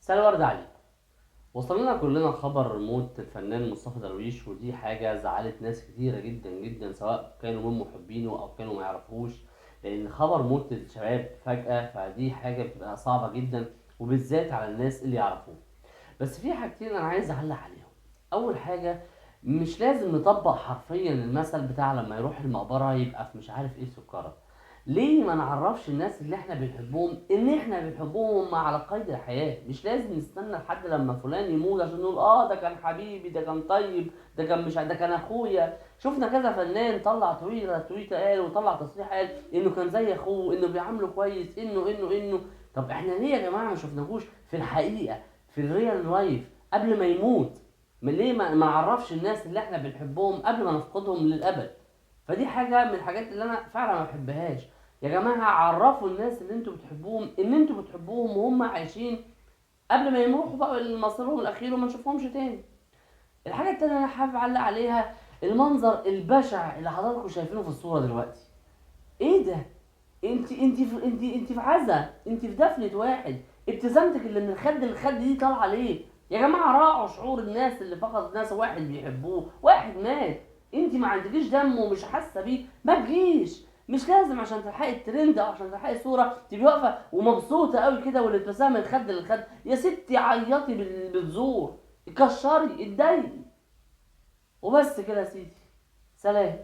مساء الورد عليكم. وصل لنا كلنا خبر موت الفنان مصطفى درويش، ودي حاجة زعلت ناس كتيرة جدا جدا، سواء كانوا من محبينه أو كانوا ما يعرفوش، لأن خبر موت الشباب فجأة فدي حاجة بتبقى صعبة جدا، وبالذات على الناس اللي يعرفوه. بس في حاجتين أنا عايز أعلق عليهم. أول حاجة، مش لازم نطبق حرفيا المثل بتاع لما يروح المقبرة يبقى في مش عارف إيه سكرة. ليه ما نعرفش الناس اللي احنا بنحبهم ان احنا بنحبهم هم على قيد الحياة؟ مش لازم نستنى لحد لما فلان يموت عشان نقول ده كان حبيبي، ده كان طيب، ده كان مش، ده كان اخويا. شفنا كذا فنان طلع تويته قال وطلع تصريح قال انه كان زي اخوه، انه بيعامله كويس، انه انه انه. طب احنا ليه يا جماعة ما شفناهوش في الحقيقة في ال real life قبل ما يموت؟ ليه ما نعرفش الناس اللي احنا بنحبهم قبل ما نفقدهم للابد؟ فدي حاجة من الحاجات اللي انا فعلا ما بحبهاش. يا جماعة عرفوا الناس اللي انتوا بتحبوهم ان انتوا بتحبوهم وهم عايشين قبل ما يروحوا بقى لمصيرهم الاخير وما نشوفهمش تاني. الحاجة التانية اللي انا حابب اعلق عليها المنظر البشع اللي حضراتكم شايفينه في الصورة دلوقتي. ايه ده؟ انت في عزا، انت في دفنة واحد، ابتسامتك اللي من الخد للخد دي طالعة ليه؟ يا جماعة راعوا شعور الناس اللي فقدت ناس، واحد بيحبوه، واحد مات، انت ما عندكيش دم ومش حاسة بيه، ما تجيش. مش لازم عشان تلحقي الترند او عشان تلحقي صوره تبقي واقفة ومبسوطة قوي كده والابتسامة من خد للخد. يا ستي عيطي بالزور، كشري، اتضايقي، وبس كده يا سيدي. سلام.